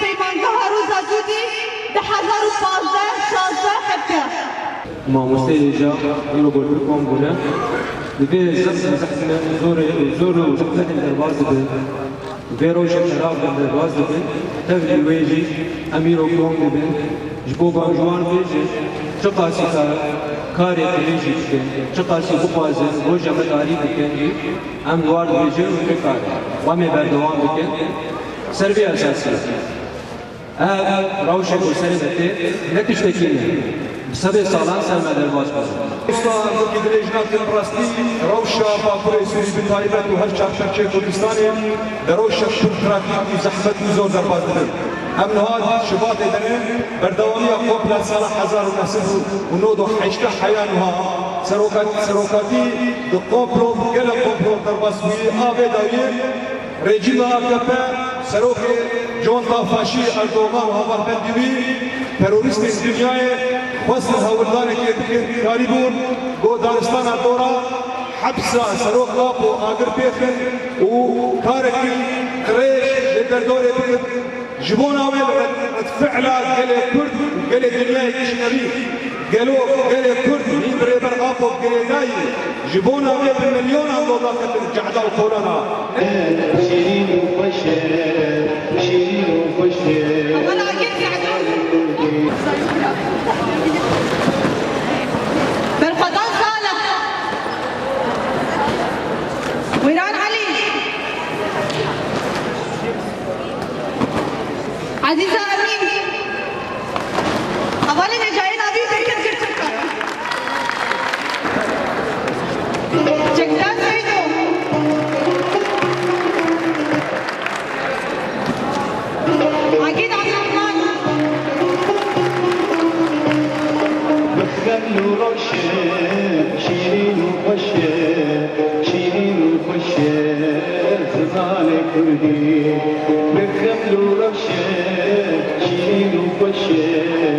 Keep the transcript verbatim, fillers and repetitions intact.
Peymangeha Roza Cûdî du hezar û pazdeh şazdeh qebke. Mamoste hêja îro gotin kom bûne. Divê zehf zehf zorê û zor û zehmetên derbas dibin. Vê rewşê xerab de derbas dibin. Tevlî wê jî em îro kom dibin. Ji bo van ji wan bêjin, çiqasî ka-, karê dirêjî bikin, çiqasî bixwazin, roja me tarî bikin jî, em li wan dibêjin û nikare. Em ê berdewam bikin. Ser vê esasî, ev rewşê ku serê me tê, ne tiştekî ne. Bi sedê salan ser me derbas bû. Usta, ez wekî dirêj nakim, bi rastî rewşa Bakurê Sûrî bi taybet û her çar parçeyê Kurdistanê di rewşek pir trafîk û zehmet û zor derbas dibin. Em niha Şubatê de ne, berdewamiya kompla sala hezar û neh sed û nod û heştê heya niha serokat-, serokatî di komplo, gelek komplo derbas bûyî, a vê dawiyê Rejîma A K P, serokê conta faşî Erdogan û hevalbendî wî, terorîstên dinyayê xwestin hewldanekê bikin, karîbûn ku daristana dora hepsa Serok Apo agir pêxin û karekî dirêj li derdorê bikin. Ji bona wê li red, red fi'la gelê Kurd û gelê dinyayê kişîne bî. Gelo gelê Kurd hîn bi Rêber Apo girêdayî, ji bona wê bi milyonan dola ketin cehda û kolana. Şîrîn û xweş e, şîrîn û xweş e. Berxwedan Salih. Wîran Elî. Ezîza Emîn. Hevalên hêjayê navî derket girtin. Çekdar Seydo. Akîd Abdurrahman. Bi xeml û rewşe, şîrîn û xweş e, şîrîn û xweş e, zimanê kurdî. Bi xeml û rewşe,